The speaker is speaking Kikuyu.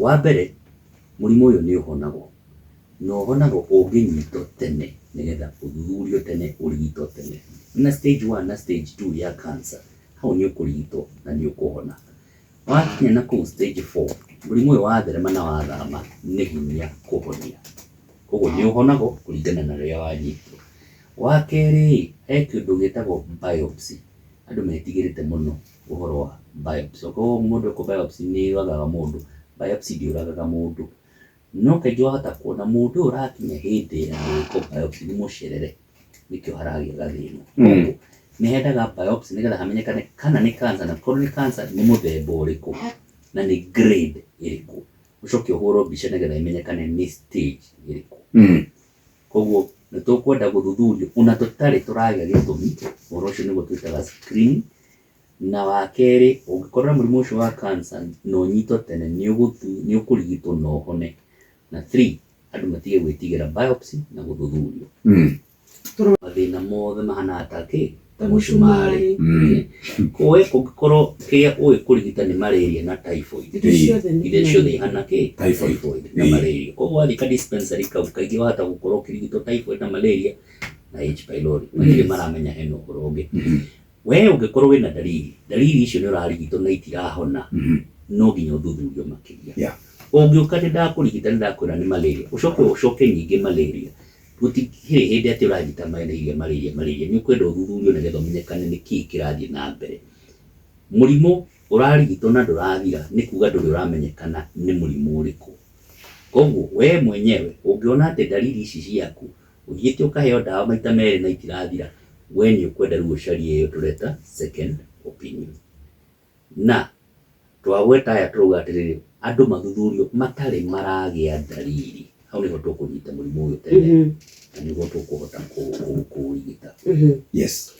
Wa mbere, mũrimũ ũyũ nĩ ũhonagwo, na ũhonagwo ũngĩnyitwo tene nĩgetha ũthuthurio tene, ũrigitwo tene. Na stage 1 na stage 2 ya cancer, hau nĩ ũkũrigitwo na nĩ ũkũhona. Wakinya na kũu stage 4, mũrimũ ũyũ watherema na wathama nĩ hinya kũhonia. Koguo nĩ ũhonagwo kũringana na rĩrĩa wanyitwo. Wa kerĩ, he kĩndũ gĩtagwo biopsy. Andũ metigĩrĩte mũno ũhoro wa biopsy. Okorwo mũndũ ekwo biopsy nĩ ĩũragaga mũndũ, biopsy ndĩũragaga mũndũ. No kaingĩ wahota kuona mũndũ ũyũ ũrakinya hĩndĩ ya gwĩkwo biopsy nĩ mũcerere, nĩkĩo haragĩa gathĩna. Koguo nĩ hendaga biopsy nĩgetha hamenyekane kana nĩ cancer, na korwo nĩ cancer nĩ mũthemba ũrĩkũ na nĩ grade ĩrĩkũ. Ũcoke ũhũrwo mbica nĩgetha ĩmenyekane nĩ stage ĩrĩkũ. Koguo nĩ tũkwenda gũthuthurio ona tũtarĩ tũragĩa gĩtũmi, ũhoro ũcio nĩguo twĩtaga screening. Na wa kerĩ, ũngĩkorwo na mũrimũ ũcio wa cancer na ũnyitwo tene nĩ ũkũrigitwo na ũhone. Na three, andũ matige gwĩtigĩra biopsy na gũthuthurio. Mathĩna mothe mahanaga ta kĩ? Ta mũcumarĩ. Kowe ũngĩkorwo kĩrĩa ũĩ kũrigita nĩ malaria na typhoid. Indo ciothe nĩ Indo ciothe ihana kĩ? Typhoid. Na malaria. Koguo wathiĩ ka dispensary kau kaingĩ wahota gũkorwo ũkĩrigitwo typhoid na malaria na H pylori. Matirĩ maramenya hena ũhoro ũngĩ. We ũngĩkorwo wĩna dalili, dalili icio nĩ ũrarigitwo na itirahona, no nginya ũthuthurio makĩria. Ũngĩũka nĩ ndakũrigita nĩ ndakwĩra nĩ malaria, ũcoke ũcoke nyingĩ malaria, gũtikĩrĩ hĩndĩ atĩ ũranyita malaria malaria malaria, nĩ ũkwenda ũthuthurio nĩgetha ũmenyekane nĩ kĩĩ kĩrathiĩ na mbere. Mũrimũ ũrarigitwo na ndũrathira nĩ kuga ndũrĩ ũramenyekana nĩ mũrimũ ũrĩkũ. Koguo we mwenyewe ũngĩona atĩ dalili ici ciaku ũthiĩte ũkaheo ndawa maita merĩ na itirathira, we nĩ ũkwenda rĩu ũcarie ĩyo tũreta second opinion. Na twagweta aya tũrauga atĩrĩrĩ, andũ mathuthurio matarĩ maragĩa dalili, hau nĩho tũkũnyita mũrimũ ũyũ tene na nĩguo tũkũhota kũũrigita. Yes.